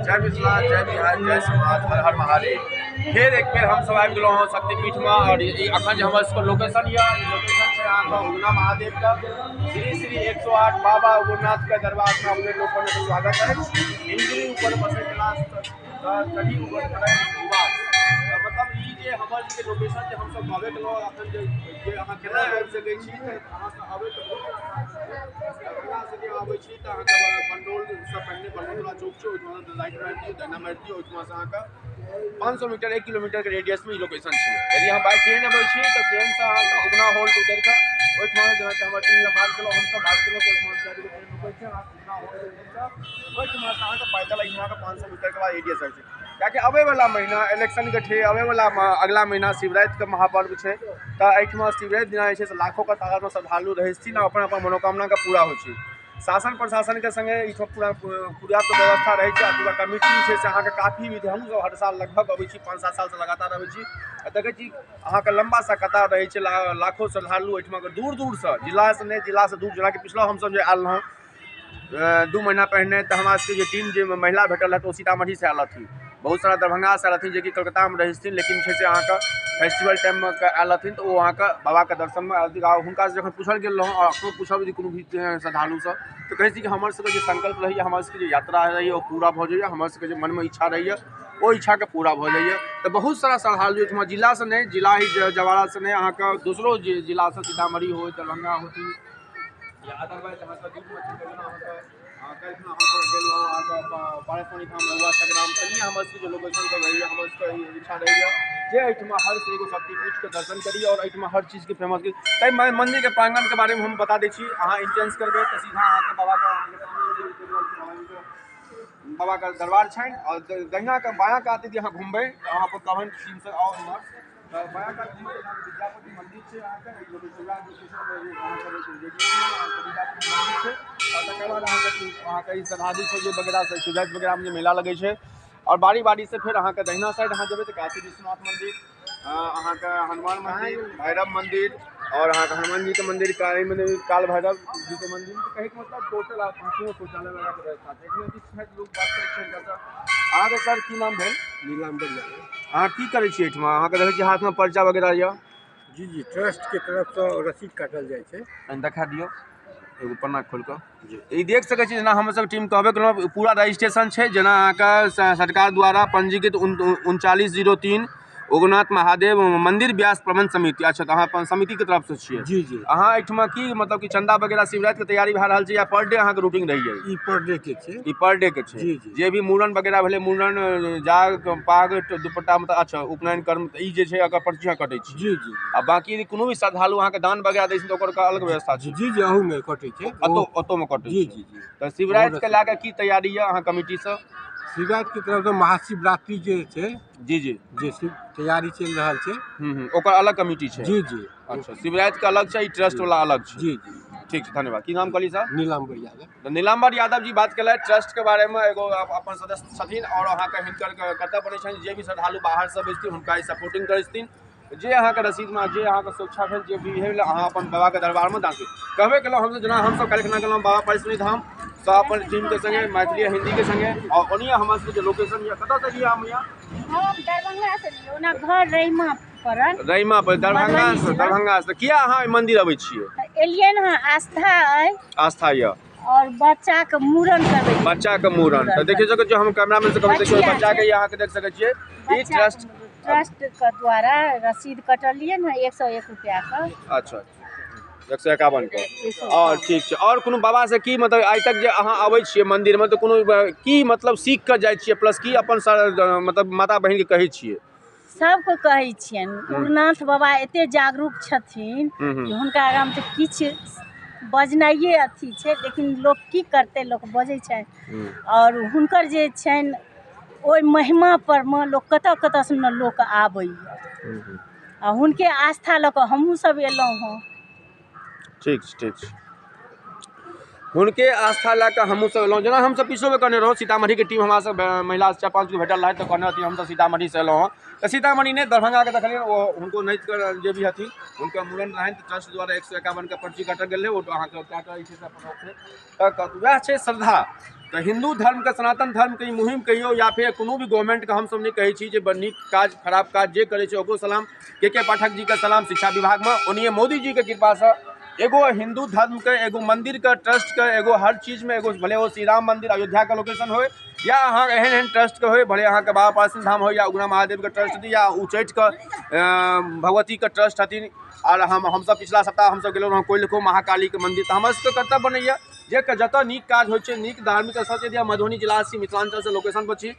जय मिथिला, जय बिहार, जय समाज, हर हर महादेव। फेर एक बेर हमसब आबि गेलहुँ हँ शक्तिपीठमे और अखन जे हमर सबके लोकेशन यऽ, ई लोकेशन छै अहाँके उगना महादेवके श्री श्री 108 बाबा उग्रनाथके दरबारमे अपने लोकके स्वागत अछि। हिंदू ऊपर बसै क्लास चढ़ी ऊपर करै निवास। मतलब ई जे हमर जे लोकेशन जे हमसब कहबे केलहुँ अखन जे अहाँ केना आबि सकै छी, तऽ अहाँके अबैके बहुत आसान छै। दरभंगासँ जे अबै छी तऽ अहाँके पंडौलसँ पहिने बलमतुरा चौक छै, ओहिठमा राइट मारि दियौ, दाहिना मारि दियौ, ओहिठमासँ अहाँके 500 मीटर 1 किलोमीटरके रेडियसमे ई लोकेशन छै। यदि अहाँ बाइ ट्रेन अबै छी तऽ ट्रेनसँ अहाँके उगना हॉल्ट उतरि कऽ ओहिठमा, जेनाकि हमर टीम बात केलहुँ, हमसब बात केलहुँ तऽ ओहिठमा 4 बजे ट्रेन रुकै छै। अहाँ उगना हॉल्ट उतरि कऽ ओहिठमासँ अहाँके पैदल एहिठमाके 500 मीटरके बाद रेडियस होइ छै। कियाकि अबैवला महीना इलेक्शनके छै, अबैवला अगला महीना शिवरात्रिके महापर्व छै, तऽ एहिठमा शिवरात्रि दिना जे छै से लाखोके तादादमे श्रद्धालु रहै छथिन आ अपन अपन मनोकामनाके पूरा होइ छै। शासन प्रशासनके सङ्गे एहिठाम पूरा पर्याप्त व्यवस्था रहै छै। पूरा कमिटी छै से अहाँके काफी विधि। हमहूँ सब हर साल लगभग अबै छी, 5-7 सालसँ लगातार अबै छी आ देखै छी अहाँके लम्बा सा कतार रहै छै। लाखो श्रद्धालु एहिठमाके दूर दूरसँ, जिलासँ नहि, जिलासँ दूर। जेनाकि पिछला हमसब जे आयल रहौँ 2 महीना पहिने, तऽ हमरा सबके जे टीम जे महिला भेटल रहै ओ सीतामढ़ीसँ आयल रहथिन, बहुत सारा दरभंगासँ आयल रहथिन, जेकि कलकत्तामे रहै छथिन, लेकिन छै से अहाँके फेस्टिवल टाइममे आयल रहथिन, तऽ ओ अहाँके बाबाके दर्शनमे आयल रहथिन। आ हुनकासँ जखन पूछल गेल रहौँ आओर अखनो पूछब यदि कोनो भी श्रद्धालुसँ, तऽ कहै छी कि हमर सबके जे संकल्प रहैए, हमर सबके जे यात्रा रहैए ओ पूरा भऽ जाइए, हमर सबके जे मनमे इच्छा रहैए ओ इच्छाके पूरा भऽ जाइए। तऽ बहुत सारा श्रद्धालु एहिठमा जिलासँ नहि, जिला ही जवारासँ नहि, अहाँके दोसरो जिलासँ, सीतामढ़ी हो, दरभंगा होती या अदरवाइज अहाँके दूरमे छै, जेना अहाँके काल्हिखिना हमसब गेल रहौँ अहाँके पारसमणि धाम, रहुआ संग्राम। कनिए हमर सबके जे लोकेशन सब रहैए, हमर सबके इच्छा रहैए जे एहिठमा हर एगो शक्तिपीठके दर्शन करी और एहिठमा हर चीजके फेमस। ताहि मन्दिरके प्राङ्गणके बारेमे हम बता दै छी। अहाँ एंट्रेंस करबै तऽ सीधा अहाँके बाबाके दरबार छनि और दहिनाके बायाँ कात यदि अहाँ घुमबै तऽ अहाँ अपन कमेंट टीमसँ आउ एम्हर, तऽ बायाँ कात घुमबै अहाँके विद्यापति मन्दिर छै, अहाँके विद्यापति मन्दिर छै और तकर बाद अहाँके ई श्रद्धालु सब जे वगैरह शिवरात्रि वगैरहमे जे मेला लगै छै। और बारी बारी से फेर अहाँके दहिना साइड अहाँ जेबै तऽ काशी विश्वनाथ मन्दिर, अहाँके हनुमान मन्दिर, भैरव मन्दिर और अहाँके हनुमान जी के मन्दिर, काली मन्दिर, काल भैरव जी के मन्दिर। कहैके मतलब टोटल पाँचो शौचालय वगैरहके व्यवस्था छै। एहिमे किछु लोक बात करै छै। अहाँके सर की नाम भेल? नीलाम्बर यादव। अहाँ की करै छी एहिठमा? अहाँके देखै छी हाथमे पर्चा वगैरह यऽ। जी जी, ट्रस्टके तरफसँ रसीद काटल जाइ छै। कनि देखा दियौ एगो पन्ना खोलि कऽ। ई देख सकै छी जेना हमर सबके टीम कहबे केलहुँ, पूरा रजिस्ट्रेशन छै, जेना अहाँके सरकार द्वारा पंजीकृत 3903 उगनाथ महादेव मन्दिर व्यास प्रबंध समिति। अच्छा, तऽ अहाँ अपन समितिके तरफसँ छियै? जी जी। अहाँ एहिठमा की मतलब कि चंदा वगैरह शिवरात्रिके तैयारी भए रहल छै या पर डे अहाँके रूटीन रहैए? ई पर डे के छै। ई पर डे के छै। जी जी। जे भी मूड़न वगैरह भेलै, मूड़न, जाग पाग, दुपट्टा, मतलब अच्छा उपनयन कर्म, ई जे छै एकर पर्ची अहाँ कटै छी? जी जी। आ बाकी यदि कोनो भी श्रद्धालु अहाँके दान वगैरह दै छै तऽ ओकर अलग व्यवस्था छै? जी जी, अहूमे कटै छै। ओतोमे कटै जी छै। जी जी। तऽ शिवरात्रिके लए कऽ की तैयारी यऽ अहाँ कमिटीसँ? शिवरात्रिके तरफसँ महाशिवरात्रि जे छै, जी जी, जे शिव तैयारी चलि रहल छै। ओकर अलग कमिटी छै? जी जी। अच्छा, शिवरात्रिके अलग छै, ई ट्रस्ट वाला अलग छै। जी जी। ठीक छै, धन्यवाद। की नाम कहली सर? नीलाम्बर यादव। तऽ नीलाम्बर यादव जी बात केलथि ट्रस्टके बारेमे, एगो अपन सदस्य छथिन और अहाँके हिनकर कर्तव्य बनै छनि जे भी श्रद्धालु बाहरसँ अबै छथिन हुनका ई सपोर्टिंग करै छथिन। जे अहाँके रसीदमे जे अहाँके स्वेच्छा भेल, जे भी भेल, अहाँ अपन बाबाके दरबारमे दान करू। कहबे केलहुँ हमसब, जेना हमसब काल्हिखिना गेलहुँ बाबा परिश्रमी धाम सब अपन टीमके सङ्गे, मैथिली आ हिन्दीके सङ्गे। और ओनहिए हमर सबके जे लोकेशन यऽ, कतऽसँ एलियै हम यहाँ? हम दरभंगासँ एलियै, ओना घर रहिमा पड़ल। रहिमा पर, दरभंगासँ? दरभंगासँ। किया अहाँ एहि मन्दिर अबै छियै? एलियै हँ, आस्था अइ। आस्था यऽ और बच्चाके मूड़न करबै। बच्चाके मूड़न। तऽ देखि सकै छियै, हम कैमरामैन से कहबै, देखियौ बच्चाके, अहाँके देख सकै छियै ई ट्रस्ट ट्रस्टके द्वारा रसीद कटलियै ने 101 रुपैआके। अच्छा, 151 के। और ठीक छै। और कोनो बाबासँ की मतलब आइ तक जे अहाँ अबै छियै मन्दिरमे तऽ कोनो की मतलब सीख कऽ जाइ छियै, प्लस की अपन मतलब माता बहिनके कहै छियै? सबके कहै छियनि, उगनाथ बाबा एते जागरूक छथिन कि हुनका आगाँमे तऽ किछु बजनाइए अथी छै, लेकिन लोक की करतै, लोक बजै छनि। और हुनकर जे छनि ओहि महिमा परमे लोक कतऽ कतऽसँ ने लोक आबैए आ हुनके आस्था लऽ कऽ हमहूँ सब एलहुँ हँ। ठीक छै, ठीक छै। हुनके आस्था लए कऽ हमहूँ सब एलहुँ। जेना हमसब पिछलो बेर कहने रहौँ, सीतामढ़ीके टीम हमरा सब महिला 4-5 गो भेटल रहै, तऽ कहने रहथिन हमसब सीतामढ़ीसँ एलहुँ हँ। तऽ सीतामढ़ी नहि, दरभंगाके देखलियै, ओ हुनको नैतके जे भी हथिन हुनकर मूड़न रहनि, तऽ ट्रस्ट द्वारा 151के पर्ची काटल गेल रहै। ओ अहाँके कए कऽ जे छै से अपन वएह छै श्रद्धा। तऽ हिन्दू धर्मके, सनातन धर्मके ई मुहिम कहियौ या फेर कोनो भी गवर्नमेंटके हमसब नहि कहै छी जे बड़ नीक काज खराब काज जे करै छै ओकरो सलाम, के के पाठक जीके सलाम शिक्षा विभागमे। ओनाहिये मोदी जीके कृपासँ एगो हिन्दू धर्मके एगो मन्दिरके ट्रस्टके एगो हर चीजमे एगो, भले ओ श्री राम मन्दिर अयोध्याके लोकेशन होइ या अहाँ एहन एहन ट्रस्टके होइ, भले अहाँके बाबा पारसी धाम होइ या उगना महादेवके ट्रस्ट या उच्चैठके भगवतीके ट्रस्ट छथिन। आओर हमसब पिछला सप्ताह हमसब गेलहुँ रहौँ कोइलखो महाकालीके मन्दिर। तऽ हमर सबके कर्तव्य बनैए जे जतऽ नीक काज होइ छै, नीक धार्मिक स्थल छै, यदि मधुबनी जिला छी, मिथिलाञ्चलसँ लोकेशनपर छी,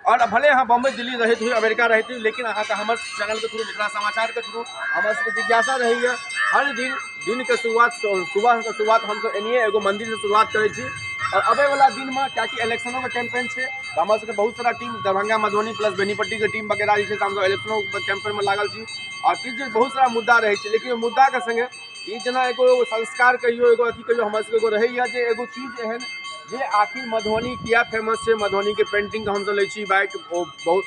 आओर भले अहाँ बम्बई दिल्ली रहैत हुए, अमेरिका रहैत हुए, लेकिन अहाँके हमर चैनलके थ्रू, मिथिला समाचारके थ्रू हमर सबके जिज्ञासा रहैए। हर दिन दिनके शुरुआत सुबहके शुरुआत हमसब एनाहिए एगो मन्दिरसँ शुरुआत करै छी। आओर अबैवला दिनमे कियाकि इलेक्शनोके कैंपेन छै, तऽ हमर सबके बहुत सारा टीम दरभंगा मधुबनी प्लस बेनीपट्टीके टीम वगैरह जे छै से हमसब इलेक्शनो कैंपेनमे लागल छी। आओर किछु बहुत सारा मुद्दा रहै छै, लेकिन ओहि मुद्दाके सङ्गे ई जेना एगो संस्कार कहियौ, एगो अथी कहियौ, हमर सबके एगो रहैए जे एगो चीज एहन जे आखिर मधुबनी किया फेमस छै। मधुबनीके पेंटिंग हमसब लै छी बाइट, ओ बहुत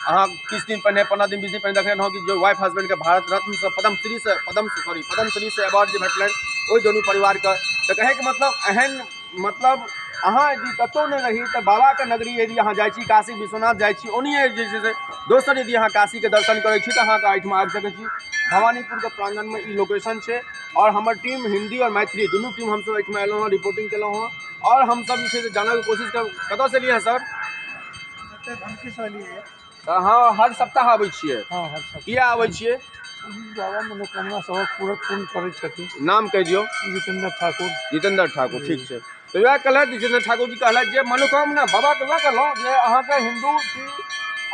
अहाँ किछु दिन पहिने 15 दिन 20 दिन पहिने देखने रहौँ कि जे वाइफ हस्बैंडके भारत रत्नसँ पद्मश्रीसँ पद्मश्रीसँ अवार्ड जे भेटलनि ओहि दुनू परिवारके। तऽ कहैके मतलब एहन मतलब अहाँ यदि कतहु नहि रही तऽ बाबाके नगरी यदि अहाँ जाइ छी, काशी विश्वनाथ जाइ छी, ओनाहिए जे छै से दोसर यदि अहाँ काशीके दर्शन करै छी तऽ अहाँके एहिठमा आबि सकै छी। भवानीपुरके प्राङ्गणमे ई लोकेशन छै। आओर हमर टीम हिन्दी आओर मैथिली दुनू टीम हमसब एहिठमा एलहुँ हँ, रिपोर्टिंग केलहुँ हँ। आओर हमसब जे छै से जानयके कोशिश कर। कतऽसँ एलियै हँ सर? तऽ अहाँ हर सप्ताह आबै छियै? हँ, हर सप्ताह। किया आबै छियै? बाबा मनोकामना सबक पूरा पूर्ण करै छथिन। नाम कहि दियौ। जितेंद्र ठाकुर। जितेंद्र ठाकुर, ठीक छै। तऽ वएह कहलथि जितेंद्र ठाकुर जी कहलथि जे मनोकामना बाबाके वएह कहलहुँ जे अहाँके हिन्दू छी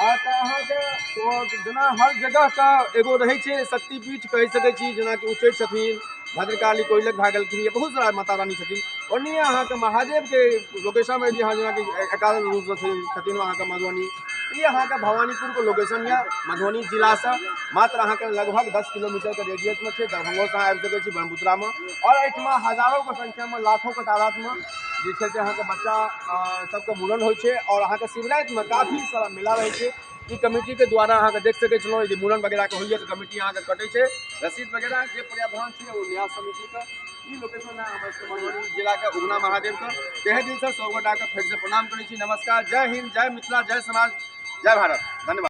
तऽ अहाँके जेना हर जगहके एगो रहै छै शक्तिपीठ कहि सकै छी, जेनाकि उच्चैठ छथिन, भद्रकाली कोइलख भए गेलखिन, या बहुत सारा माता रानी छथिन। ओनाहिए अहाँके महादेवके लोकेशनमे यदि अहाँ जेनाकि एकादश रूपसँ छथिन अहाँके मधुबनी, ई अहाँके भवानीपुरके लोकेशन यऽ। मधुबनी जिलासँ मात्र अहाँके लगभग 10 किलोमीटरके रेडियसमे छै। दरभंगोसँ अहाँ आबि सकै छी ब्रह्मपुत्रामे। आओर एहिठमा हजारोके संख्यामे, लाखोके तादादमे जे छै से अहाँके बच्चा सबके मूड़न होइ छै। आओर अहाँके शिवरातिमे काफी सारा मेला रहै छै। ई कमिटीके द्वारा अहाँके देख सकै छलहुँ, यदि मूड़न वगैरहके होइए तऽ कमिटी अहाँके कटै छै रसीद वगैरह, जे पर्यावरण छै ओ न्यास समितिके। ई लोकेशन है हमर सबके मधुबनी जिलाके उगना महादेवके। तहे दिलसँ 100 गोटाके फेरसँ प्रणाम करै छी। नमस्कार, जय हिन्द, जय मिथिला, जय समाज, जय भारत।